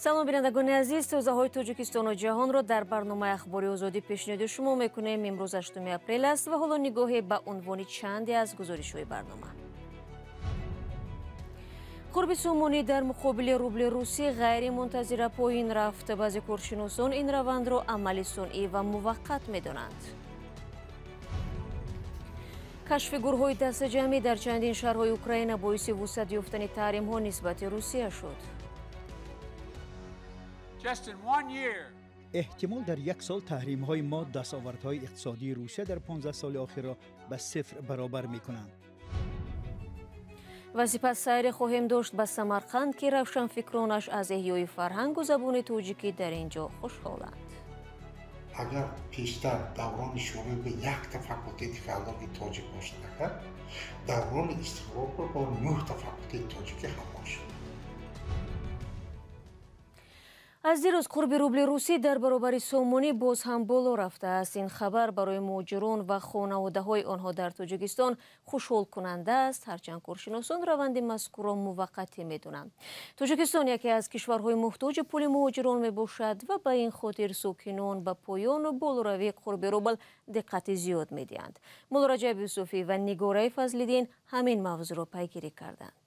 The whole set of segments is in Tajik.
Салом, бинандагони азиз. Тозаҳои Тоҷикистону ҷаҳонро дар барномаи Ахбори Озодӣ пешниҳоди шумо мекунем. Имрӯз 8 апрел аст ва ҳоло нигоҳе ба унвони чанде аз гузоришҳои барнома. Қурби сомонӣ дар муқобили рубли русӣ ғайримунтазира поин рафт. Баъзе коршиносон ин равандро амали сунъӣ ва муваққат медонанд. Кашфи гурӯҳҳои дастаҷамъӣ дар чандин шаҳрҳои Украина боиси вусъат ёфтани таҳримҳо нисбати Русия шуд. Эҳтимол дар як сол таҳримҳои мо дастовардҳои иқтисодии Русия дар 15 соли охирро ба сифр баробар мекунанд. Ва сипас сайре хоҳем дошт ба Самарқанд, ки равшанфикронаш аз эҳёи фарҳангу забони тоҷикӣ дар ин ҷо хушҳоланд. Агар пештар даврони шӯравӣ якта факултети филологии тоҷик бошад, агар даврони истиқлол бо 9та факултети тоҷикӣ ҳамроҳ шуд. Аз дирӯз қурби рубли русӣ дар баробари сомонӣ боз ҳам боло рафтааст. Ин хабар барои муҳоҷирон ва хонаводаҳои онҳо дар Тоҷикистон хушҳолкунанда аст, ҳарчанд коршиносон раванди мазкурро муваққатӣ медонанд. Тоҷикистон яке аз кишварҳои муҳтоҷи пули муҳоҷирон мебошад ва ба ин хотир сокинон ба поёну болоравии қурби рубл диққати зиёд медиҳанд. Муллораҷаб Юсуфӣ ва Нигораи Фазлиддин ҳамин мавзӯъро пайгирӣ карданд.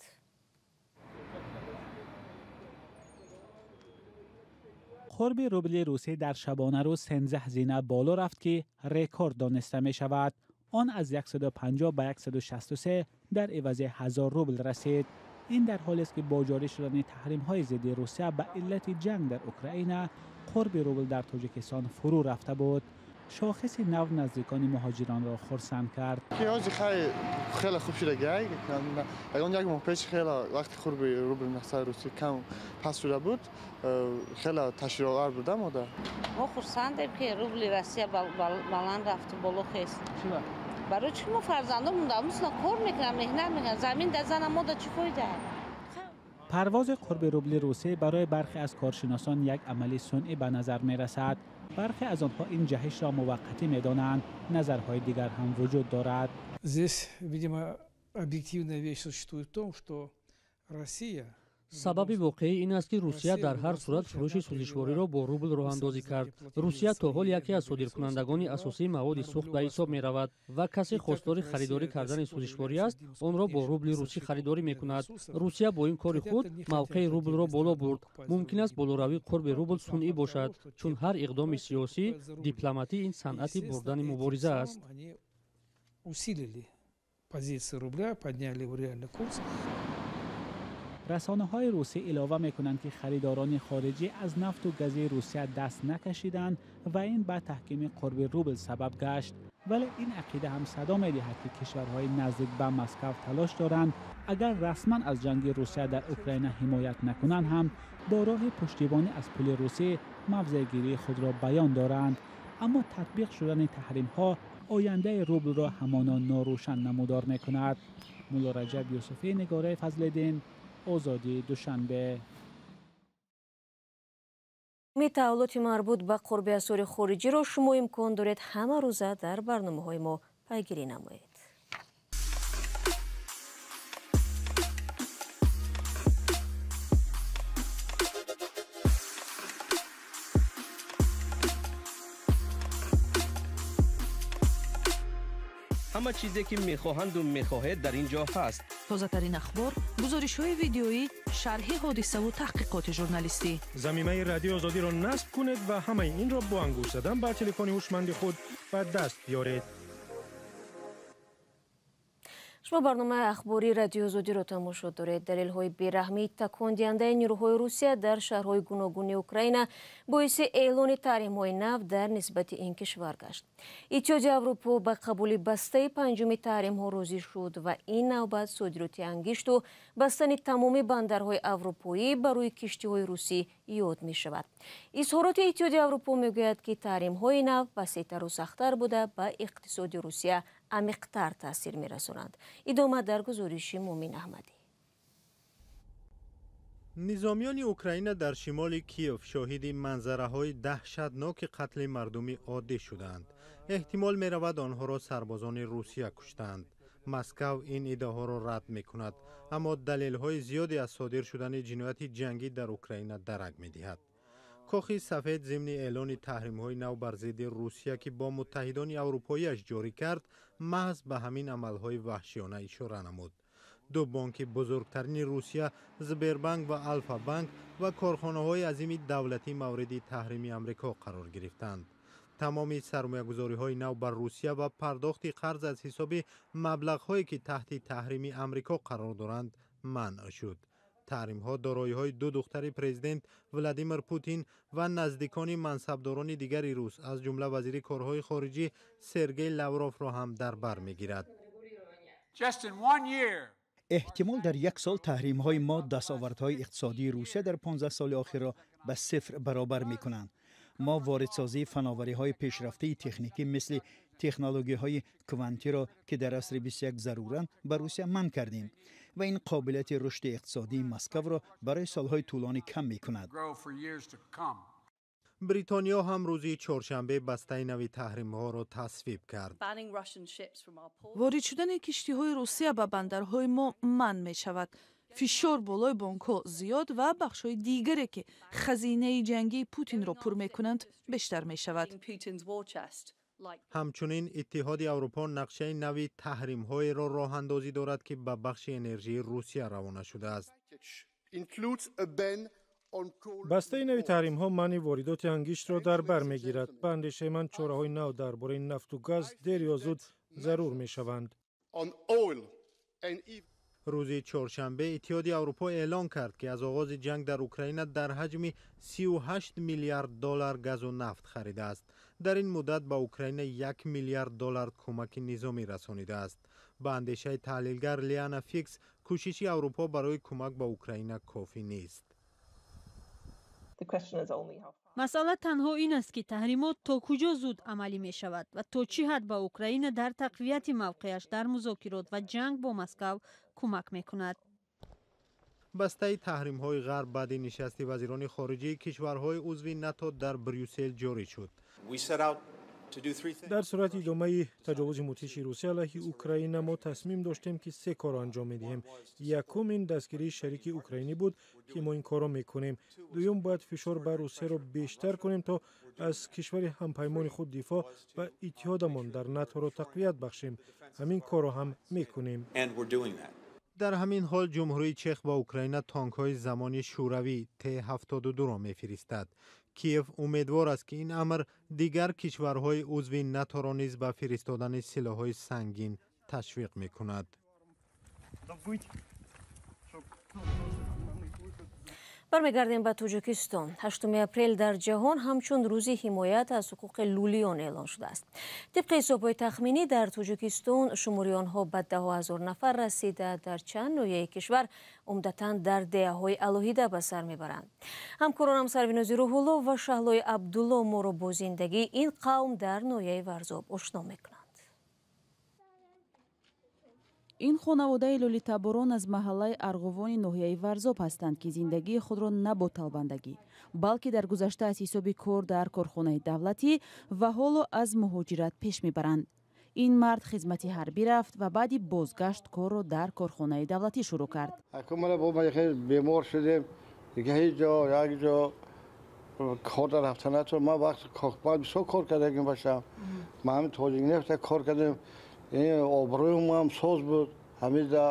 Қурби рубли русӣ дар шабонарӯз 13 зина боло рафт, ки рекорд дониста мешавад. Он аз 150 ба 163 дар ивази 1000 рубл расид. Ин дар ҳолест, ки бо ҷорӣ шудани таҳримҳои зидди Русия ба иллати ҷанг дар Украина қурби рубл дар Тоҷикистон фурӯ рафта буд. Шохиси нав наздикони муҳоҷиронро хурсанд кард. Хеле хуб шуда, ягон як моҳ пеш хеле вақти қурби рубли мақсади русӣ кам паст шуда буд, хеле ташвишовар буда мода. Мо хурсандем, ки рубли Россия баланд рафту боло хест. Барои чӣ мо фарзандомон дар кор мекунам, меҳнат мекунам, замин дар занам мода чӣ фоида? Парвози қурби рубли русӣ барои бархе аз коршиносон як амали сунъӣ ба назар мерасад. Бархе аз онҳо ин ҷаҳишро муваққатӣ медонанд. Назарҳои дигар ҳам вуҷуд дорад. Здесь, видимо, объективная вещь существует в том, что Россия. Сабаби воқеӣ ин аст, ки Русия дар ҳар сурат фурӯши сӯзишвориро бо рубл роҳандозӣ кард. Русия то ҳол яке аз содиркунандагони асосии маводи сӯхт ба ҳисоб меравад ва касе хостори харидорӣ кардани сӯзишворӣ аст, онро бо рубли русӣ харидорӣ мекунад. Русия бо ин кори худ мавқеи рублро боло бурд. Мумкин аст, болоравии қурби рубл сунъӣ бошад, чун ҳар иқдоми сиёсӣ, дипломатӣ ин санъати бурдани мубориза аст. Усилили позиции рубля, подняли его реальный курс. Расонаҳои русӣ илова мекунанд, ки харидорони хориҷӣ аз нафту гази Русия даст накашиданд ва ин ба таҳкими қурби рубл сабаб гашт. Вале ин ақида ҳам садо медиҳад, ки кишварҳои наздик ба Москав талош доранд, агар расман аз ҷанги Русия дар Украина ҳимоят накунанд ҳам, бо роҳи пуштибонӣ аз пули русӣ мавзеъгирии худро баён доранд. Аммо татбиқ шудани таҳримҳо ояндаи рублро ҳамоно норӯшан намудор мекунад. Муллораҷаб Юсуфӣ, Нигораи Фазлиддин, Озодӣ, Душанбе. Таҳаввулоти марбут ба қурби асъори хориҷиро шумо имкон доред ҳама рӯза дар барномаҳои мо пайгирӣ намоед. Ҳама чизе, ки мехоҳанду мехоҳед, дар ин ҷо ҳаст. Тозатарин ахбор, гузоришҳои видеоӣ, шарҳи ҳодисаву таҳқиқоти журналистӣ. Замимаи Радиои Озодиро насб кунед ва ҳамаи инро бо ангушт задан ба телефони ҳушманди худ ба даст биёред. Шумо барномаи ахбории Радиои Озодиро тамошо доред. Далелҳои бераҳмии такондиҳандаи нерӯҳои Русия дар шаҳрҳои гуногуни Украина боиси эълони таҳримҳои нав дар нисбати ин кишвар гашт. Иттиҳоди Аврупо ба қабули бастаи панҷуми таҳримҳо розӣ шуд ва ин навбат содироти ангишту бастани тамоми бандарҳои аврупоӣ барои киштиҳои русӣ ёд мешавад. Изҳороти Иттиҳоди Аврупо мегӯяд, ки таҳримҳои нав васеътару сахттар буда, ба иқтисоди Русия амиқтар таъсир мерасонанд. Идома дар гузориши Мумин Аҳмадӣ. Низомиёни Украина дар шимоли Киев шоҳиди манзараҳои даҳшатноки қатли мардуми оддӣ шуданд. Эҳтимол меравад, онҳоро сарбозони Русия куштанд. Москав ин иддаоҳоро рад мекунад, аммо далелҳои зиёде аз содир шудани ҷинояти ҷангӣ дар Украина дарак медиҳад. Кохи Сафед зимни эълони таҳримҳои нав бар зидди Русия, ки бо муттаҳидони аврупоиаш ҷорӣ кард, маҳз ба ҳамин амалҳои ваҳшиёна ишора намуд. Ду бонки бузургтарини Русия, Сбербанк ва Алфа-банк, ва корхонаҳои азими давлатӣ мавриди таҳрими Амрико қарор гирифтанд. Тамоми сармоягузориҳои нав бар Русия ва пардохти қарз аз ҳисоби маблағҳое, ки таҳти таҳрими Амрико қарор доранд, манъ шуд. Таҳримҳо дороиҳои ду духтари президент Владимир Путин ва наздикони мансабдорони дигари рус, аз ҷумла вазири корҳои хориҷӣ Сергей Лавровро ҳам дар бар мегирад. Эҳтимол дар як сол таҳримҳои мо дастовардҳои иқтисодии Русия дар 15 соли охирро ба сифр баробар мекунанд. Мо воридсозии фановариҳои пешрафтаи техникӣ, мисли технологияҳои квантиро, ки дар асри 21 заруранд, ба Русия манъ кардем ва ин қобилияти рушди иқтисодии Москавро барои солҳои тӯлонӣ кам мекунад. Бритониё ҳам рӯзи чоршанбе бастаи нави таҳримҳоро тасвиб кард. Ворид шудани киштиҳои Русия ба бандарҳои мо манъ мешавад. Фишор болои бонкҳо зиёд ва бахшҳои дигаре, ки хазинаи ҷангии Путинро пур мекунанд, бештар мешавад. Ҳамчунин Иттиҳоди Аврупо нақшаи нави таҳримҳоеро роҳандозӣ дорад, ки ба бахши энержии Русия равона шудааст. Бастаи нави таҳримҳо манъи воридоти ангиштро дар бар мегирад. Ба андешаи ман, чораҳои нав дар бораи нафту газ дер ё зуд зарур мешаванд. Рӯзи чоршанбе Иттиҳоди Аврупо эълон кард, ки аз оғози ҷанг дар Украина дар ҳаҷми 38 миллиард доллар газу нафт харидааст. Дар ин муддат ба Украина 1 миллиард доллар кӯмаки низомӣ расонидааст. Ба андешаи таҳлилгар Лиана Фикс, кӯшиши Аврупо барои кӯмак ба Украина кофӣ нест. Масъала танҳо ин аст, ки таҳримот то куҷо зуд амалӣ мешавад ва то чӣ ҳад ба Украина дар тақвияти мавқеаш дар музокирот ва ҷанг бо Москав кӯмак мекунад. Бастаи таҳримҳои Ғарб баъди нишасти вазирони хориҷии кишварҳои узви НАТО дар Брюссел ҷорӣ шуд. Дар сурати идомаи таҷовузи мудҳиши Русия алайҳи Украина мо тасмим доштем, ки се корро анҷом медиҳем. Якум, ин дастгирии шарики украинӣ буд, ки мо ин корро мекунем. Дуюм, бояд фишор ба Русияро бештар кунем, то аз кишвари ҳампаймони худ дифоъ ва иттиҳодамон дар НАТОро тақвият бахшем. Ҳамин корро ҳам мекунем. Дар ҳамин ҳол Ҷумҳурии Чех ба Украина танкҳои замони Шӯравӣ Т-72-ро мефиристад. Киев умедвор аст, ки ин амр дигар кишварҳои узви НАТОро низ ба фиристодани силоҳҳои сангин ташвиқ мекунад. Бармегардем ба Тоҷикистон. 8 апрел дар ҷаҳон ҳамчун рӯзи ҳимоят аз ҳуқуқи лулиён эълон шудааст. Тибқи ҳисобҳои тахминӣ, дар Тоҷикистон шумори онҳо ба даҳо ҳазор нафар расида, дар чанд ноҳияи кишвар умдатан дар деҳаҳои алоҳида ба сар мебаранд. Ҳамкоронам Сарвинози Рӯҳулло ва Шаҳлои Абдулло моро бо зиндагии ин қавм дар ноҳияи Варзоб ошно мекунанд. Ин хонаводаи лӯлитаборон аз маҳаллаи Арғувони ноҳияи Варзоб ҳастанд, ки зиндагии худро на бо талбандагӣ, балки дар гузашта аз ҳисоби кор дар корхонаи давлатӣ ва ҳоло аз муҳоҷират пеш мебаранд. Ин мард хизмати ҳарбӣ рафт ва баъди бозгашт корро дар корхонаи давлатӣ шурӯъ кард. Бемор шудем, ҳеҷ ҷо як ҷо кор рафта натавон. Ман вақт бисёр кор кардагим бошам, ман ҳамин Тоҷикнефта кор кардем, обрӯям ҳам соз буд, ҳамида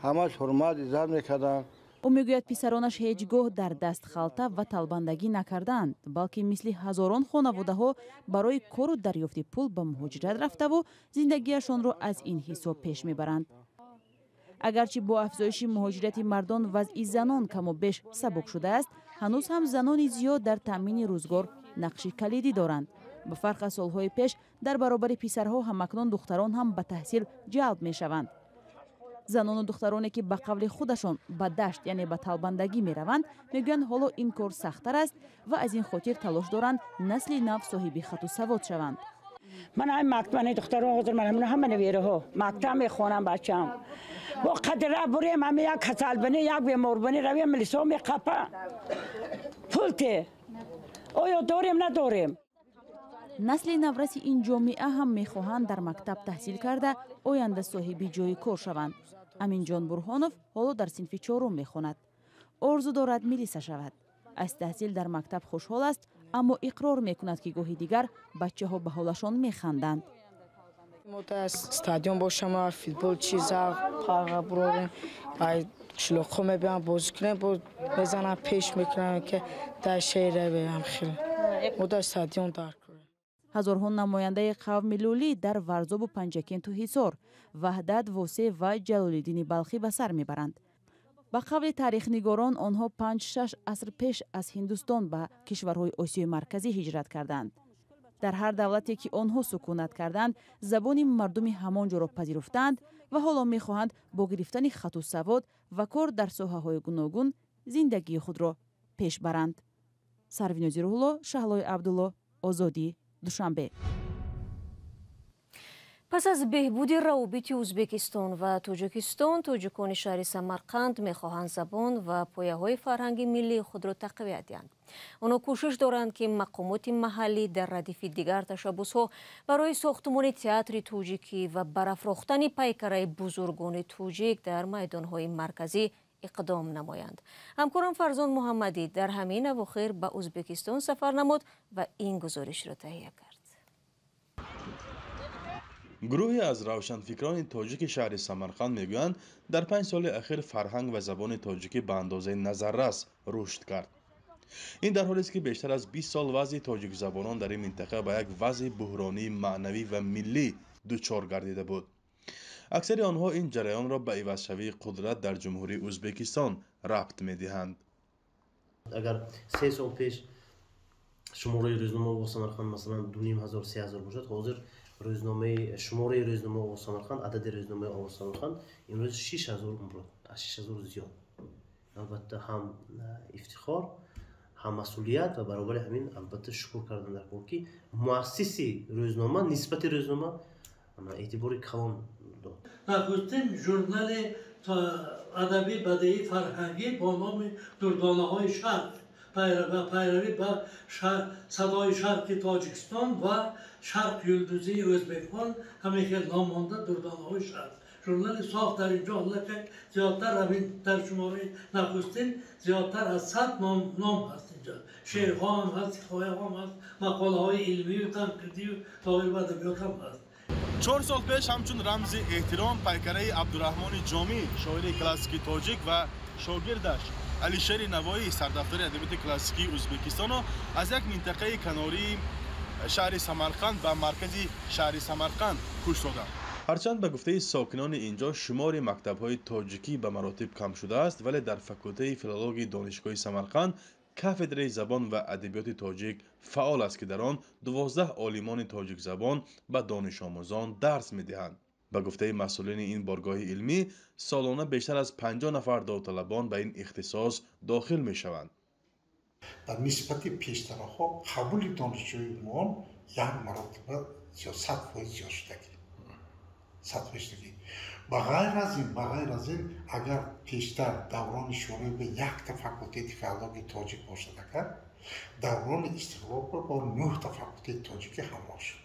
ҳамаш ҳурмат иззат мекарданд. Ӯ мегӯяд, писаронаш ҳеҷ гоҳ дар даст халта ва талбандагӣ накардаанд, балки мисли ҳазорон хонаводаҳо барои кору дарёфти пул ба муҳоҷират рафтаву зиндагиашонро аз ин ҳисоб пеш мебаранд. Агарчи бо афзоиши муҳоҷирати мардон вазъи занон каму беш сабук шудааст, ҳанӯз ҳам занони зиёд дар таъмини рӯзгор нақши калидӣ доранд. Ба фарқ аз солҳои пеш, дар баробари писарҳо ҳамакнун духтарон ҳам ба таҳсил ҷалб мешаванд. Занону духтароне, ки ба қавли худашон ба дашт, яъне ба талбандагӣ мераванд, мегӯянд, ҳоло ин кор сахттар аст ва аз ин хотир талош доранд насли нав соҳиби хату савод шаванд. Ман ҳамин мактаб духтарон ҳозир ман ҳама невераҳо мактаб мехонам, бачаам бо қадра бурем, ҳама як касал бини, як бемор бини, равем милисо меқапа, пул те оё дорем, надорем. Насли навраси ин ҷомеа ҳам мехоҳанд дар мактаб таҳсил карда, оянда соҳиби ҷойи кор шаванд. Аминҷон Бурҳонов ҳоло дар синфи чорум мехонад. Орзу дорад милиса шавад. Аз таҳсил дар мактаб хушҳол аст, аммо иқрор мекунад, ки гоҳи дигар бачаҳо ба ҳолашон механданд. Мо дар стадион бошам, футбол чиза парға бурорем, ай қишлоқҳо мебиям бозӣ кунем, боз мезанам, пеш мекунам, ки дар шеър хел. Мо дар стадион дар Ҳазорҳо намояндаи қавми лулӣ дар Варзобу Панҷакенту Ҳисор, Ваҳдат, Восеъ ва Ҷалолиддини Балхӣ ба сар мебаранд. Ба қавли таърихнигорон, онҳо 5-6 аср пеш аз Ҳиндустон ба кишварҳои Осиёи Марказӣ ҳиҷрат карданд. Дар ҳар давлате ки онҳо сукунат карданд, забони мардуми ҳамон ҷоро пазируфтаанд ва ҳоло мехоҳанд бо гирифтани хату савод ва кор дар соҳаҳои гуногун зиндагии худро пеш баранд. Сарвинози Рӯҳулло, Шаҳлои Абдулло, Озодӣ, Душанбе. Пас аз беҳбуди равобити Ӯзбекистон ва Тоҷикистон, тоҷикони шаҳри Самарқанд мехоҳанд забон ва пояҳои фарҳанги миллии худро тақвият диҳанд. Онҳо кӯшиш доранд, ки мақомоти маҳаллӣ дар радифи дигар ташаббусҳо барои сохтмони театри тоҷикӣ ва барафрохтани пайкараи бузургони тоҷик дар майдонҳои марказӣ иқдом намоянд. Ҳамкорам Фарзон Муҳаммадӣ дар ҳамин авохир ба Ӯзбекистон сафар намуд ва ин гузоришро таҳия кард. Гурӯҳе аз равшанфикрони тоҷики шаҳри Самарқанд мегӯянд, дар 5 соли ахир фарҳанг ва забони тоҷикӣ ба андозаи назаррас рушд кард. Ин дар ҳолест, ки бештар аз 20 сол вазъи тоҷикзабонон дар ин минтақа ба як вазъи буҳронии маънавӣ ва миллӣ дучор гардида буд. Аксари онҳо ин ҷараёнро ба ивазшавии қудрат дар Ҷумҳурии Ӯзбекистон рабт медиҳанд. Агар 3 сол пеш шумораи рӯзнома во Самарқанд масалан 2500, 3000 бошад, ҳозир рӯзномаи шумораи рӯзнома Овоз Самарқанд, адади рӯзномаи Овоз Самарқанд имрӯз 6000 умрод, аз 6000 зиёд. Албатта, ҳам ифтихор, ҳам масъулият ва баробари ҳамин албатта шукр кардан дар кор, ки муассиси рӯзнома нисбати рӯзнома эътибори калон дод. Нахустин журнали адабӣ, бадеӣ, фарҳангӣ бо номи Дурдонаҳои шарқ, пайравӣ ба садои шарқи Тоҷикистон ва шарқ юлдузии ӯзбекон, ҳамин хел ном монда Дурдонаҳои шарқ. Журнали сохт дар инҷо аллакай зиёдтар, ҳамин дар шумораи нахустин зиёдтар аз 100 ном ҳаст инҷо. Шеърҳо ҳам ҳаст, ҳикояҳо ҳам ҳаст, мақолаҳои илмию танқидию доир ба адабиёт ҳам ҳаст. 4 сол пеш ҳамчун рамзи эҳтиром пайкараи Абдураҳмони Ҷомӣ, шоири классикии тоҷик, ва шогирдаш Алишери Навоӣ, сардафтари адабиёти классикии Ӯзбекистоно аз як минтақаи канории шаҳри Самарқанд ба маркази шаҳри Самарқанд кӯч доданд. Ҳарчанд ба гуфтаи сокинони инҷо шумори мактабҳои тоҷикӣ ба маротиб кам шудааст, вале дар факултаи филологияи Донишгоҳи Самарқанд кафедраи забон ва адабиёти тоҷик фаъол аст, ки дар он 12 олимони тоҷикзабон ба донишомӯзон дарс медиҳанд. Ба гуфтаи масъулини ин боргоҳи илмӣ, солона бештар аз 50 нафар довталабон ба ин ихтисос дохил мешаванд. Дар нисбати пештараҳо қабули донишҷӯён як маротиба зиёд, 100% зиёд шудагӣ. 100% шудагӣ. Ба ғайр аз ин, агар пештар даврони Шӯравӣ якта факултети филологияи тоҷик бошад, агар даврони истиқлол бо 9 та факултети тоҷикӣ ҳамроҳ шуд,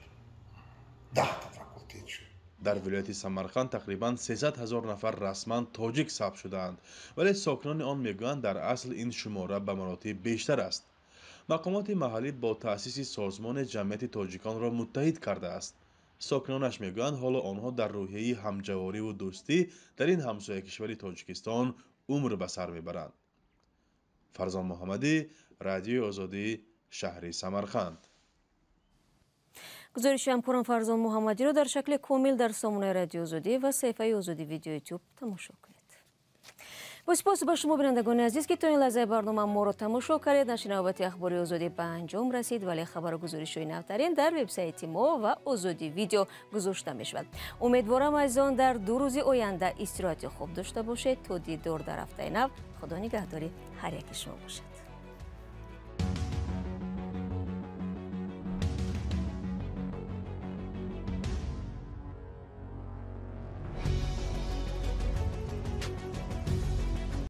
10 та факултет шуд. Дар вилояти Самарқанд тақрибан 300 ҳазор нафар расман тоҷик сабт шудаанд, вале сокинони он мегӯянд, дар асл ин шумора ба маротиб бештар аст. Мақомоти маҳаллӣ бо таъсиси созмоне ҷамъияти тоҷиконро муттаҳид кардааст. Сокинонаш мегӯянд, ҳоло онҳо дар рӯҳияи ҳамҷавориву дӯстӣ дар ин ҳамсоя кишвари Тоҷикистон умр ба сар мебаранд. Фарзон Муҳаммадӣ, Радиои Озодӣ, шаҳри Самарқанд. Гузориши ҳамкорам Фарзон Муҳаммадиро дар шакли комил дар сомонаи Радиои Озодӣ ва саҳифаи Озодӣ видео ютуб тамошо кунед. Бо сипос ба шумо, бинандагони азиз, ки то ин лаҳзаи барнома моро тамошо кардед. Нашри навбати Ахбори Озодӣ ба анҷом расид, вале хабару гузоришҳои навтарин дар вебсайти мо ва Озодӣ видео гузошта мешавад. Умедворам, азизон, дар 2 рӯзи оянда истироҳати хуб дошта бошед. То дидор дар ҳафтаи нав, Худо нигаҳдори ҳар яки шумо бошад.